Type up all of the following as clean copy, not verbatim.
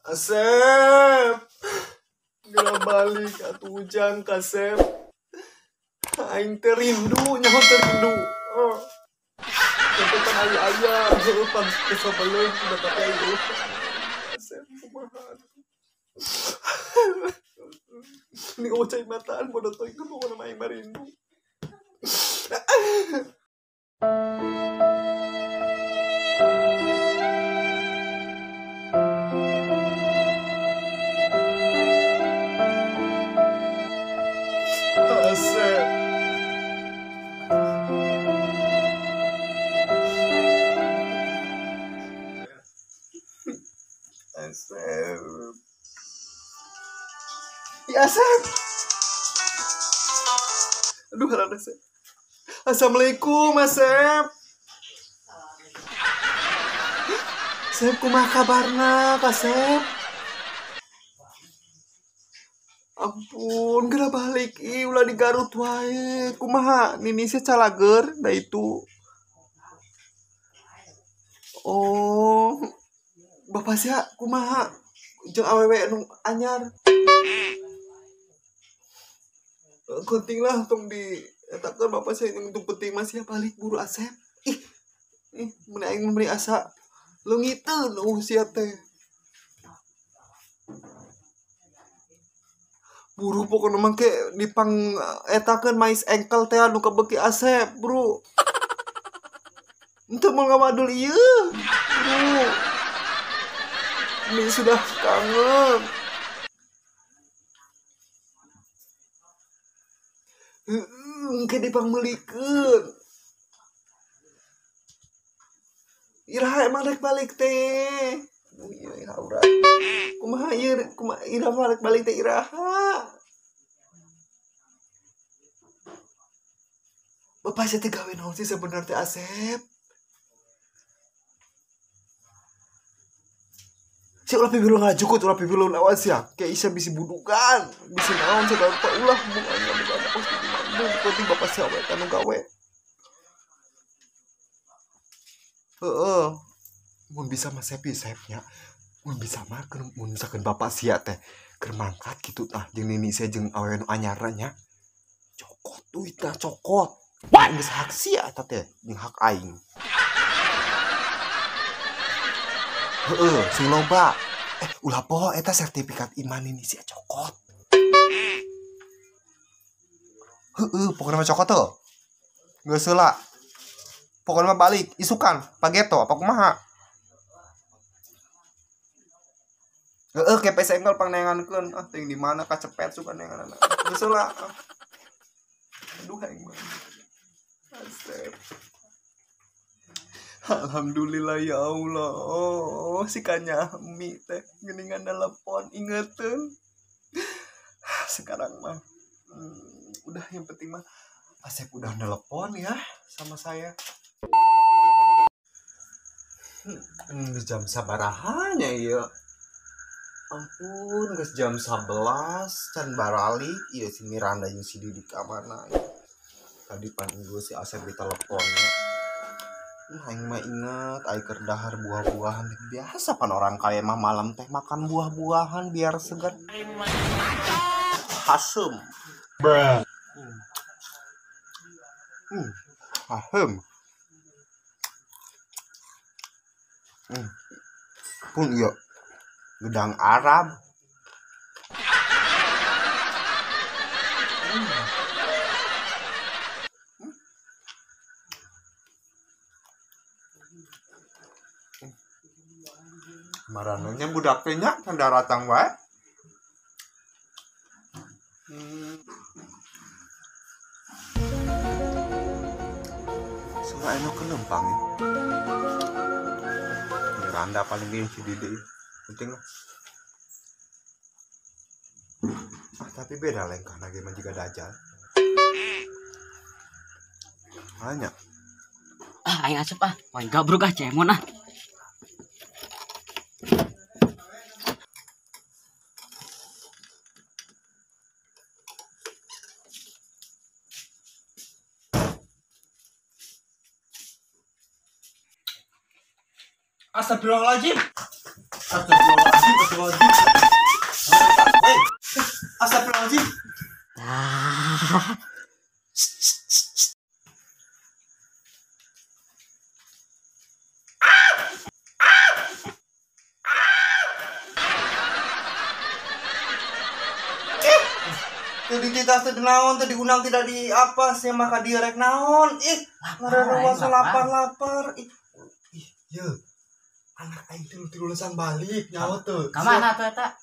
Asep. Geura balik atuh Ujang kasep. Aing teh rindu, nyaho teh rindu. Oh. Tuntutan aya-aya, heueuh pan kesabeleun da tapi aing eueuh. Asep kumaha atuh. Ini eueuh cai mataan bodoh teuing pokona mah aing mah rindu. Asep. Asep. Ya Asep. Aduh, haran Asep. Assalamualaikum Asep. Asep kumaha kabarna, Asep? Ampun, geura balik ih ulah di Garut wae. Kumaha nini sia calager da itu. Oh, bapak sia kumaha jeung awewe nu anyar. Penting lah tong di etakeun bapak sia yang penting mah sia balik buru Asep. Ih, ih mun aing meuli asa leungiteun eueuh sia teh. Buru pokokna mah ke dipang etakeun mais engkel teh anu kabeuki Asep, bro. Henteu moal ngawadul ieu, bro. Ini sudah kangen. Heeh, engke dipangmeulikeun. Iraha emang rek balik teh. Aduh, ieu iraha urang. Kumaha ieu, kumaha iraha rek balik teh iraha. Bapak sia teh gawe naon sih sebenarnya teh Asep? Sia ulah pipilu ngajukut, ulah pipilu awas ya. Kayak isa bisi budukan, bisi naon segala rupa ulah mung aing boga pos di Bandung, penting bapak sia we tanu gawe. Heeh. Mun bisa mah Sepi Sepnya. Mun bisa mah keur mun misalkeun bapak sia teh keur mangkat kitu tah jeung nini sia jeung awewe nu anyarna nya. Cokot duitna cokot. Geus hak sia eta teh jeung hak aing. Heeh, sing loba. Ulah poho eta sertifikat iman nini sia cokot. Heeh, pokona mah cokot teu. Geus heula. Pokona mah balik isukan pageto apa kumaha. Heeh, kepe engkel pangneangankeun. Ah, teuing di mana kacepet suka neanganna. Geus heula. Aduh aing mah. Asep. Alhamdulillah ya Allah. Oh, si kanyami teh geuningan telepon ingeteun. Sekarang mah udah yang penting mah Asep udah nelpon ya sama saya. Jam sabarahanya ieu. Ampun, geus jam 11 can baralik ieu si Miranda jeung si Didi ka mana ieu. Tadi pan geus si Asep diteleponnya. Aing mah inget aing keur dahar buah-buahan biasa pan orang kaya mah malam teh makan buah-buahan biar segar. Hasem. Bruh. Hasem. Pun iya gedang Arab. Marananya budak teh nya can daratang wae. Semua enak kelempang ya. Miranda paling gini si Didi. Penting lah. Ah, tapi beda lengkah lagi mah juga dajal. Banyak. Ah, aing asup ah. Wah, gabruk ah cemon ah. Astagfirullahaladzim. Astagfirullahaladzim, astagfirullahaladzim. Woi, astagfirullahaladzim. Ah. Tadi kita teh naon teh diundang tidak di apa sih maka dia rek naon ih ngareureuas lapar-lapar ih ih ye anak aing teh tilu-tilusan balik nyaho teu Ka mana tuh eta?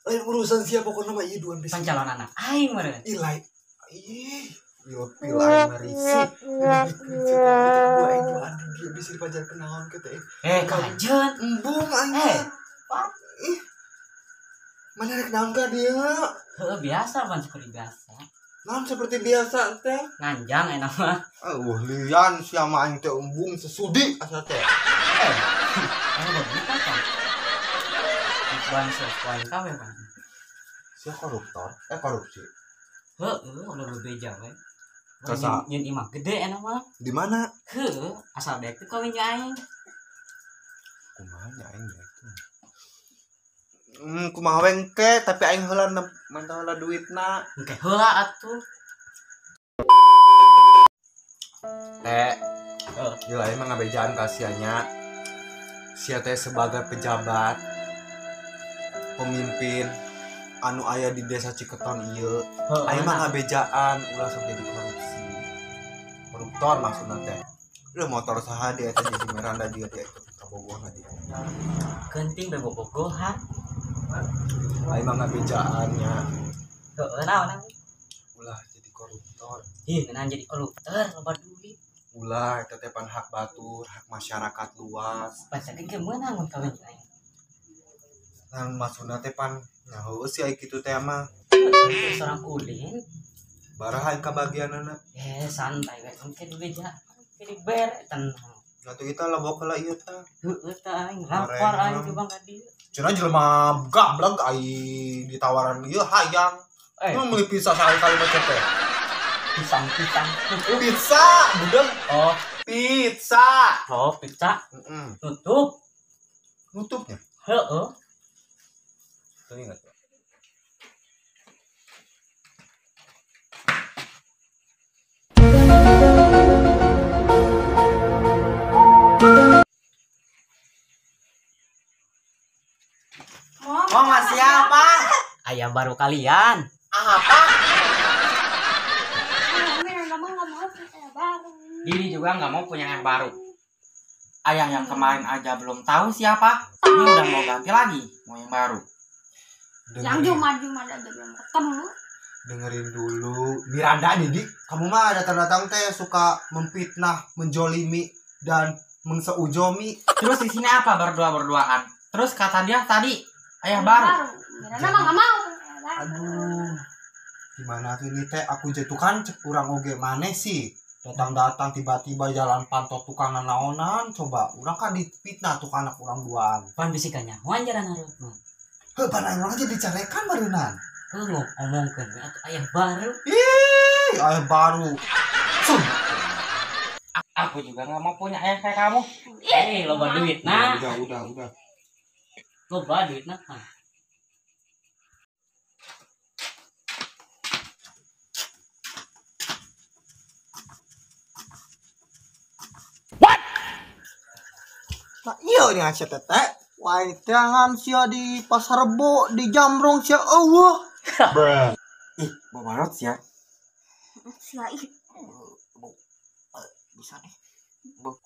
Lain urusan sia pokona mah ieu duan bisa Pancalon anak aing meureun. Ih lain ih yo pil aing mah risih gua aing duan dia bisa dipajarkeun naon ke teh kajeun embung aing ih mana rek naon ka dia? Heeh, biasa pan seperti biasa. Naon seperti biasa teh? Nganjang enak mah. Eueuh lian sia mah aing teh embung sesudi asa teh. Emang begitu kan? Bansos wae kawe pan. Sia koruptor, korupsi. Heeh, udah bebeja we. Nyeun imah gede enak mah. Di mana? Heeh, asal daek teh kawin jeung aing. Kumaha nya aing daek teh? Kumaha we engke tapi aing heula mantau heula duitna. Engke heula atuh. Teh. Gila emang ngabejaan ka sia nya. Sia teh sebagai pejabat pemimpin anu aya di desa Ciketon ieu. Aing mah ngabejaan ulah sok jadi korupsi. Koruptor maksudna teh. Lu motor saha dia teh si Miranda juga dia itu kabogohna dia. Genting be bobogohan. Aing mah ngabejaannya. Heeh, naon ulah jadi koruptor. Ih, ngeunaan jadi koruptor loba duit. Ulah eta teh pan hak batur, hak masyarakat luas. Pasakeun ge meunang mun kawin jeung aing. Nah, maksudna teh pan nyaho sih ai kitu teh mah. Seorang ulin. Baraha aing kabagianana. Santai we engke dibeja. Engke dibere tenang. Atuh kita lebok heula ieu tah. Heeh tah aing lapar aing coba ka dieu. Cenah jelema gablek ai ditawaran ieu hayang. Nu meuli pizza sakali-kali mah teh. Pisang-pisang. Pizza, budeg. Oh, pizza. Oh, pizza. Heeh. Tutup. Nutupnya? Heeh. Tuh ingat. Mau masih apa? Ayah baru kalian. Apa? Diri juga nggak mau punya yang baru. Ayah yang kemarin aja belum tahu siapa. Ini udah mau ganti lagi, mau yang baru. Yang Jumat-Jumat aja belum ketemu. Dengerin dulu Miranda Didik, kamu mah datang-datang teh suka memfitnah, menjolimi dan menseujomi. Terus di sini apa berdua-berduaan? Terus kata dia tadi ayah baru. Miranda mah nggak mau. Aduh, gimana tuh ini teh? Aku jatuhkan cek urang oge maneh sih. Datang-datang tiba-tiba jalan pantot tukang naonan coba. Urang kan dipitnah tuh anak urang duaan. Pan bisi kanyahoan jaran hareup mah. Heuh, pan urang aja dicarekan barunan. Heuh, ngomongkeun we atuh ayah baru. Ih, ayah baru. Sun. Aku juga nggak mau punya ayah kayak kamu. Loba duit nah. Udah. Loba duit nah. Nah, iya nih aja teteh. Wah, jangan sia di pasar Rebo, di Jamrong sia eueuh. Ih, bawa barot sia. Sia ih. Bisa nih.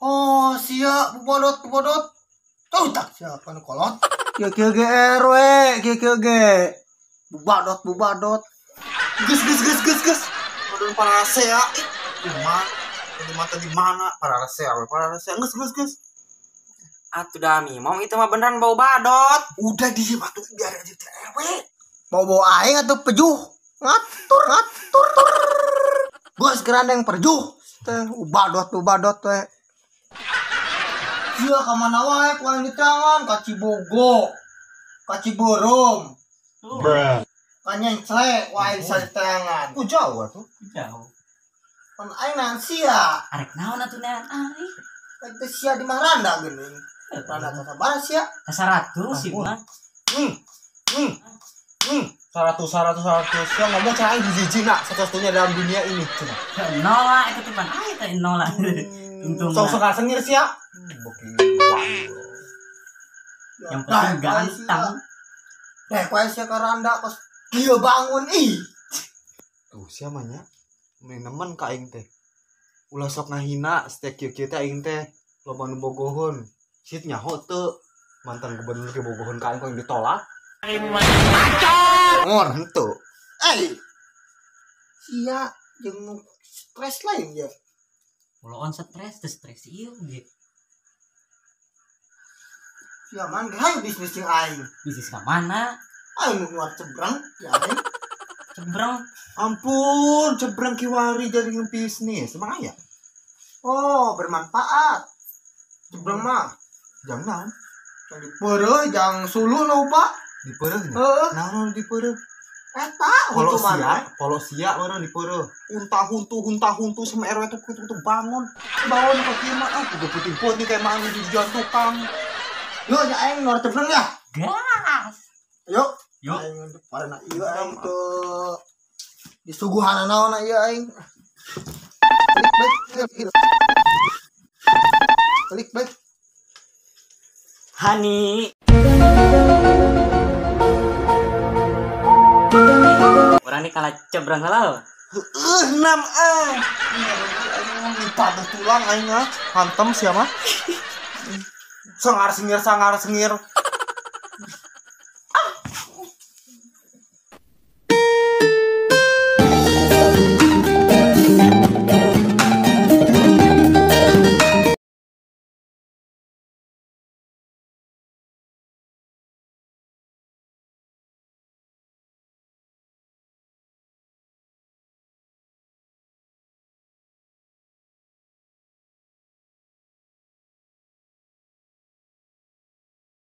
Oh, sia bobodot. Tuh tak sia kan kolot. Kieu kieu ge RW, kieu kieu ge. Bubadot. Gus. Aduh parasea. Ih, kumaha? Di mata di mana? Parasea, parasea. Geus. Atuh dami, mau itu mah beneran bau badot. Udah diem atuh biar aja teh RW. Bau-bau aing atuh pejuh. Ngatur. Bos gerandeng perjuh. Teh ubadot teh. Sia ka mana wae ku aing di tangan ka Cibogo. Ka Ciberem. Bruh. Ka Nyenclek wae bisa di tangan. Ku jauh atuh. Jauh. Pan aing nang sia. Arek naon atuh nean aing? Teh sia di Maranda geuning. Randa sabar sia. 100 sih mah. 100 sia ngomong cara aing hiji nak satu-satunya dalam dunia ini cenah. Nol lah itu teman. Ah itu nol lah. Untung. Sok sok sengir sia. Yang penting ganteng. Koe sia ka Randa kos kieu bangun ih. Tuh sia mah nya. Nemen ka aing teh. Ulah sok ngahina setiap kieu-kieu teh aing teh loba nu bogoheun. Sit nyaho teu mantan gubernur ke bogoheun ka aing kok ditolak. Ngor henteu. Sia jeung stres lain ya. Ulah on stres teu stres ieu ge. Sia man ge hayu bisnis jeung aing. Bisnis ka mana? Aing nu nguar cebrang ya aing. Cebrang. Ampun, cebrang kiwari jadi bisnis. Emang aya? Oh, bermanfaat. Cebrang mah. Jang naon? Jang dipeureuh, jang suluh loba. Dipeureuh nya? Heeh. Naon dipeureuh? Eta polo sia, polo sia orang dipeureuh. Unta huntu sama RW tuh kutu bangun. Bangun ka kieu mah ah kudu putih-putih kayak mah di tukang. Yo nya aing ngor cebrang ya. Gas. Yuk. Yuk. Aing parana ieu aing teu disuguhan naon ieu aing. Balik balik. Hani. Orang ini kalah cebrang halal. Enam ah. Patah tulang aing ah. Hantem siapa? Sangar sengir.